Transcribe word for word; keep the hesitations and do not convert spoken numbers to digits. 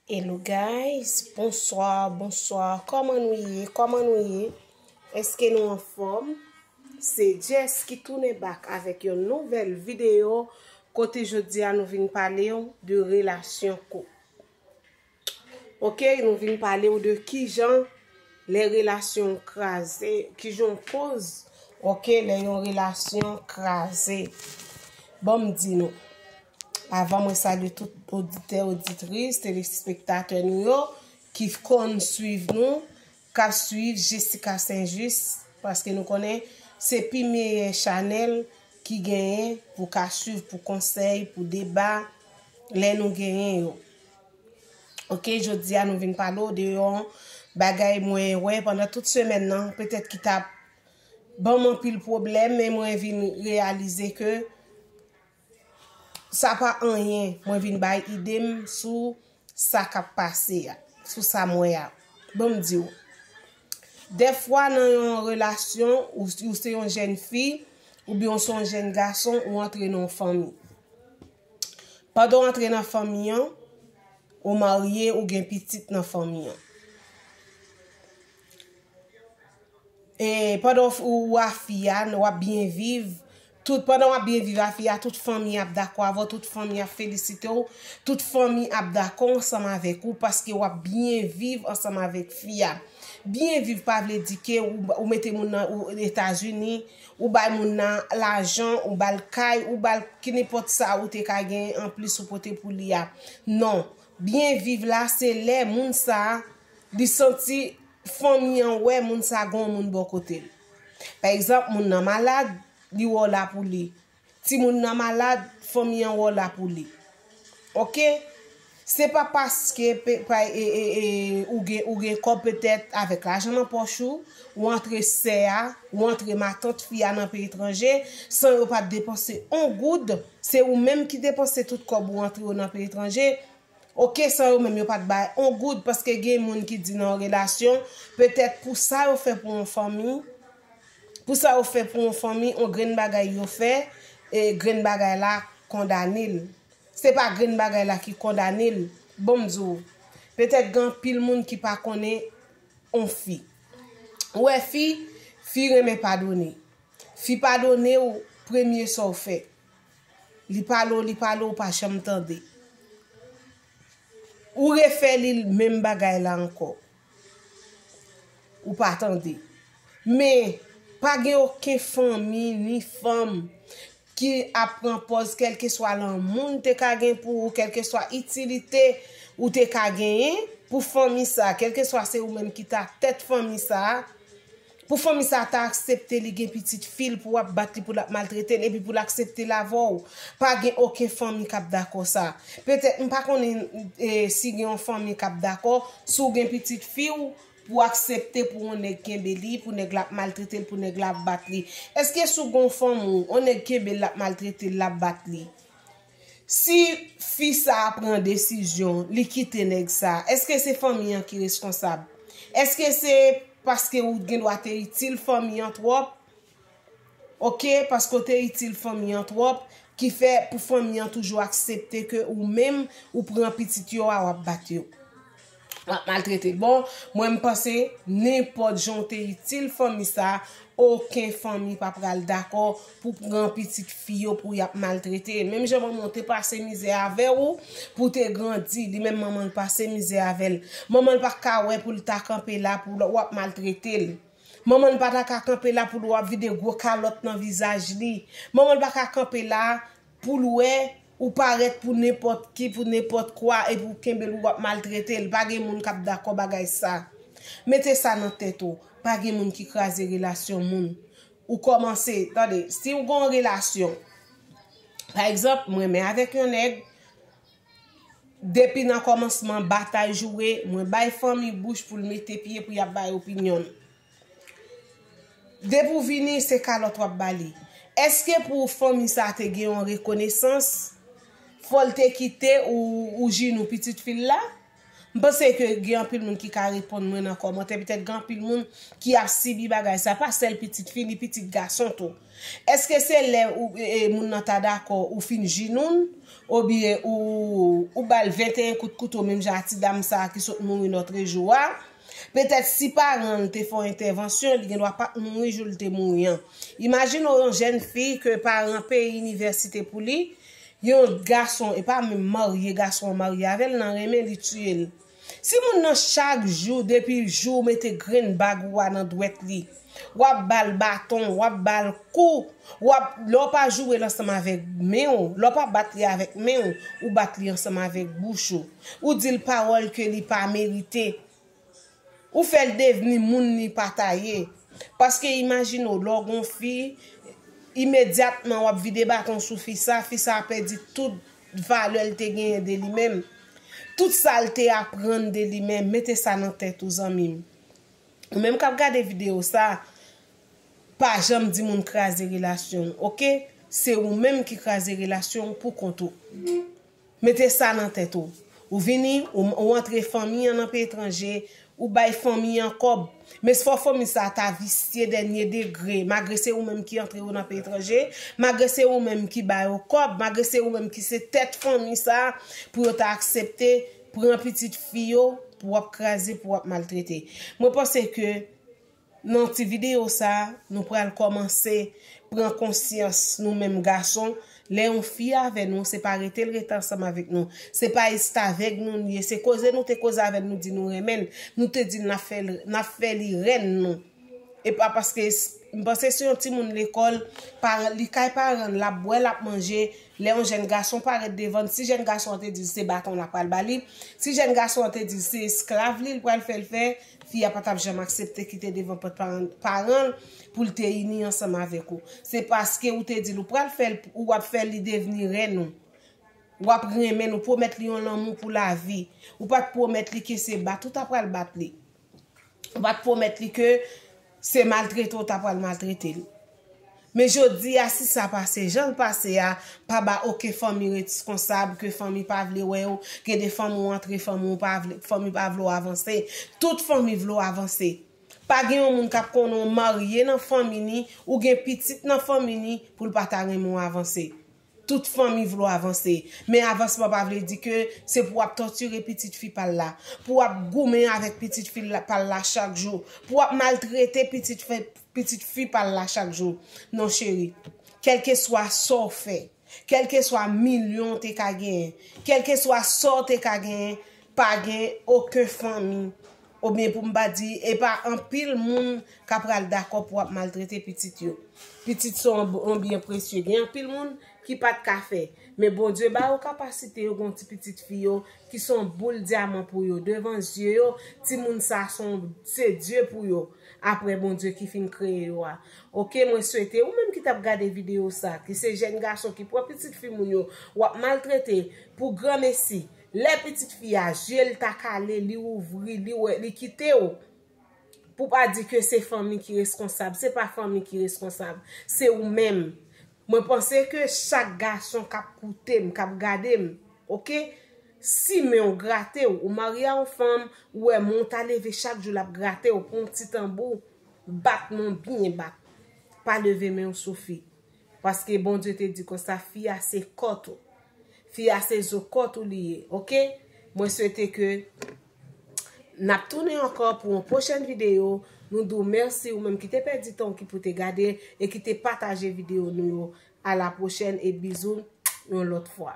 Hello guys, bonswa, bonswa. Kòman nou ye? Kòman nou ye? Èske nou anfòm? Se Jess ki tounen back avèk yon nouvèl videyo kote jodi a nou vin pale w de relasyon koup. Ok, nou vin pale w de kijan lè relasyon kraze, kijan w koz, ok, lè yon relasyon kraze. Ban m di nou, avan mwen salye tout oditè, oditris, telespektatè nou yo ki konn swiv nou, k ap swiv Jessica Saint-Just, paske nou konnen se pi meyè chanèl ki genyen pou ka swiv, pou konsèy, pou deba, lè nou genyen yo. Ok, jodi a nou vin pale w de yon bagay mwen wè pandan tout semèn nan, petèt ki t ap ban m anpil pwoblèm, men mwen vin reyalize ke sa pa anyen. Mwen vin bay ide m sou sa k ap pase a, sou sa m wè a. Ban m di w, dèfwa nan yon relasyon, ou, ou se yon jèn fi, oubyen ou se yon jèn gason, ou antre nan yon fanmi. Pandan w antre nan fanmi an, ou marye, ou gen pitit nan fanmi an. E pandan w, ou a fi a, w ap byen viv. Tout, pandan w ap byen viv a fi a, tout fanmi ap dakò avè w, tout fanmi ap felisite w, tout fanmi ap dakò ansanm avèk ou paske w ap byen viv ansanm avèk fi a. Byen viv pa vle di ke ou, ou mete moun nan ou Etazini, ou bay moun nan lajan, ou ba l kay, ou ba l ki nenpòt sa ou te ka genyen anplis ou pote pou li a. Non. Byen viv la, se lè moun sa a, li santi fanmi an wè moun sa a gen yon moun bò kote l. Pa egzanp, moun nan malad, li wè w la pou li. Timoun nan malad, fanmi an wè w la pou li. Ok? Se pa paske pe, pa, e, e, e, ou gen, ou gen kòb petèt avèk lajan nan pòch ou, ou antre sè a, ou antre matant fi a nan peyi etranje, san yo pa t depanse on goud, se ou menm ki depanse tout kòb ou antre yo nan peyi etranje. Ok, san yo menm yo pa t bay on goud, paske gen moun ki di nan yon relasyon, petèt pou sa yo fè pou yon fanmi, pou sa yo fè pou yon fanmi, yon grenn bagay yo fè, e grenn bagay la kondane l. Se pa grenn bagay la ki kondane l. Bon, m di w, petèt gen anpil moun ki pa konnen yon fi. Ou wè fi, fi renmen padone. Fi padone w, premye sa w fè. Li pale w, li pale w, ou pa janm tande. Ou refè li menm bagay la ankò. Ou pa tande. Men, pa gen okenn fanmi ni fanm ki ap pran pòz kèlkeswa lanmou l te ka gen pou ou, kèlkeswa itilite ou te ka genyen pou fanmi sa, kèlkeswa se ou menm ki ta tèt fanmi sa, pou fanmi sa ta aksepte li gen pitit fi l, pou w ap bat li, pou l ap maltrete l, epi pou l aksepte l avè w. Pa gen okenn fanmi k ap dakò sa. Petèt, m pa konnen, e, si gen yon fanmi k ap dakò, si w gen pitit fi w, pou w aksepte pou yon nèg kenbe li, pou nèg la ap maltrete l, pou nèg la ap bat li. Èske si w gen yon fanmi w, yon nèg kenbe l, l ap maltrete l, l ap bat li? Si fi sa a pran desizyon, li kite nèg sa a, èske se fanmi an ki reskonsab? Èske se paske ou gendwa te itil fanmi an twòp? Ok, paske w te itil fanmi an twòp, ki fè pou fanmi an toujou aksepte ke ou menm, ou pran pitit yo a, w ap bat yo. W ap maltrete l. Bon, mwen m panse, nenpòt jan w te itil fanmi sa, okenn fanmi pa pral dakò pou pran pitit fi yo pou y ap maltrete l. Menm jan manman w te pase mizè avè w, pou w te grandi, li menm manman l pase mizè avè l. Manman l pa ka wè pou l ta kanpe la pou l, w ap maltrete l. Manman l pa ta ka kanpe la pou l w ap vide gwo kalòt nan vizaj li. Manman l pa ka kanpe la pou l wè ou parèt pou nenpòt ki, pou nenpòt kwa, epi w kenbe l, w ap maltrete l. Pa gen moun k ap dakò bagay sa. Mete sa nan tèt ou. Pa gen moun ki kraze relasyon moun. Ou kòmanse, tande, si w gen yon relasyon, pa egzanp, mwen renmen avèk yon nèg, depi nan kòmansman batay joure, mwen bay fanmi bouch pou l mete pye pou y ap bay opinyon l. Depi w vini, se kalòt w ap ba li. Èske pou fanmi sa te gen yon rekonesans, fò l te kite ou, ou jinou pitit fi l la? M panse ke gen anpil moun ki ka reponn mwen nan kòmantè, petèt gen anpil moun ki ap sibi bagay sa, pa sèl pitit fi, ni pitit gason tou. Èske se lè ou, e, e, moun nan ta dakò ou fin jinoun, oubyen ou, ou ba l venteyen kout kouto menm jan a ti dam sa a ki sot mouri lòtrejou a? Petèt si paran l te fè yon entèvansyon, li gendwa pa t mouri jou l te mouri an. Imajine w yon jèn fi ke paran peye inivèsite pou li, yon gason, e pa menm marye, gason an marye avè l nan renmen li tiye l. Si moun nan chak jou, depi jou w mete grenn bag ou a nan dwèt li, w ap ba l baton, w ap ba l kou, w ap, lè w pa joure l ansanm avèk men w, lè w pa bat li avèk men w, ou bat li ansanm avèk bouch ou. Ou di l pawòl ke li pa merite. Ou fè l devni moun li pa ta ye. Paske imajine w, lè w gon fi, imedyatman w ap vide baton sou fi sa, fi sa a pèdi tout valè l te genyen de li menm. Tout sa l te aprann de li menm, mete sa nan tèt ou, zanmi m. Ou menm k ap gade videyo sa, pa janm di moun kraze relasyon w, oke? Se ou menm ki kraze relasyon w pou kont ou. Mete sa nan tèt ou. Ou vini, ou, ou antre fanmi an nan peyi etranje, ou bay fanmi an kòb. Men fò fanmi sa a ta visye dènye degre, malgre se ou menm ki antre yo nan peyi etranje, malgre se ou menm ki ba yo kòb, malgre se ou menm ki se tèt fanmi sa a, pou yo ta aksepte pran pitit fi yo, pou w ap kraze, pou w ap maltrete. Mwen panse ke nan ti videyo sa, nou pral kòmanse pran konsyans nou menm gason, lè yon fi avè nou, se pa rete l rete ansanm avèk nou. Se pa estavèg nou l ye, se koze nou te koze avè l, nou di nou renmen l, nou te di l n ap fè l, n ap fè li rèn nou. E pa paske s-, m panse se yon timoun lekòl, paran, li kay paran l, l ap bwè, l ap manje, lè yon jèn gason parèt devan l, si jèn gason an te di l se baton l ap pral ba li, si jèn gason an te di l se esklav li, l pral fè l fè, fi a pa t ap janm aksepte kite devan pòt paran, paran l pou l te ini ansanm avèk ou. Se paske ou te di l ou pral fè l, ou ap fè li devni rèn ou. W ap renmen l, ou pwomèt li yon lanmou pou lavi. Ou pa t pwomèt li ke se bat ou ta pral bat li. Ou pa t pwomèt li ke se maltrete w ta pral maltrete l. Men jodi a, si sa pase, jan l pase a, pa ba okenn fanmi reskonsab ke fanmi pa vle wè w, gen de fanmi w antre, fanmi w pa vle, fanmi pa vle w avanse. Tout fanmi vle w avanse. Pa gen yon moun k ap konnen w marye nan fanmi ni, ou gen pitit nan fanmi ni, pou l pa ta renmen w avanse. Tout fanmi vle w avanse. Men avansman pa vle di ke se pou w ap tòtire pitit fi pa l la, pou w ap goumen avèk pitit fi pa l la chak jou, pou w ap maltrete pitit fi, pitit fi pa l la chak jou. Non, cheri. Kèlkeswa sa w fè, kèlkeswa milyon w te ka genyen, kèlkeswa sa w te ka genyen, pa gen okenn fanmi, oubyen pou m pa di, e pa anpil moun k ap pral dakò pou w ap maltrete pitit yo. Pitit se yon, yon byen presye. Gen anpil moun ki pa t ka fè. Men Bondye ba yo kapasite, yo gen yon ti pitit fi yo ki se yon boul dyaman pou yo. Devan zye yo, timoun sa se yon, se Dye pou yo. Apre Bondye ki fin kreye yo a. Oke, mwen swete ou menm ki t ap gade videyo sa, ki se jèn gason ki pran pitit fi moun yo, w ap maltrete pou granmesi. Lè pitit fi a, je l ta kale, li ouvri, li wè, li kite w. Pou pa di ke se fanmi ki reskonsab, se pa fanmi ki reskonsab, se ou menm. Mwen panse ke chak gason k ap koute m, k ap gade m, oke? Si men w grate w, ou marye a yon fanm, ou wè men w ta leve chak jou l ap grate w, pran yon ti tanbou, bat men w byen bat. Pa leve men w sou fi. Paske Bondye te di konsa, fi a se kòt ou. Fi a se zo kòt ou li ye, oke? Mwen swete ke n ap tounen ankò pou yon pwochèn videyo. Nou di w mèsi, ou menm ki te pèdi tan w ki pou te gade e ki te pataje videyo nou yo. A la pwochèn e bizou yon lòt fwa.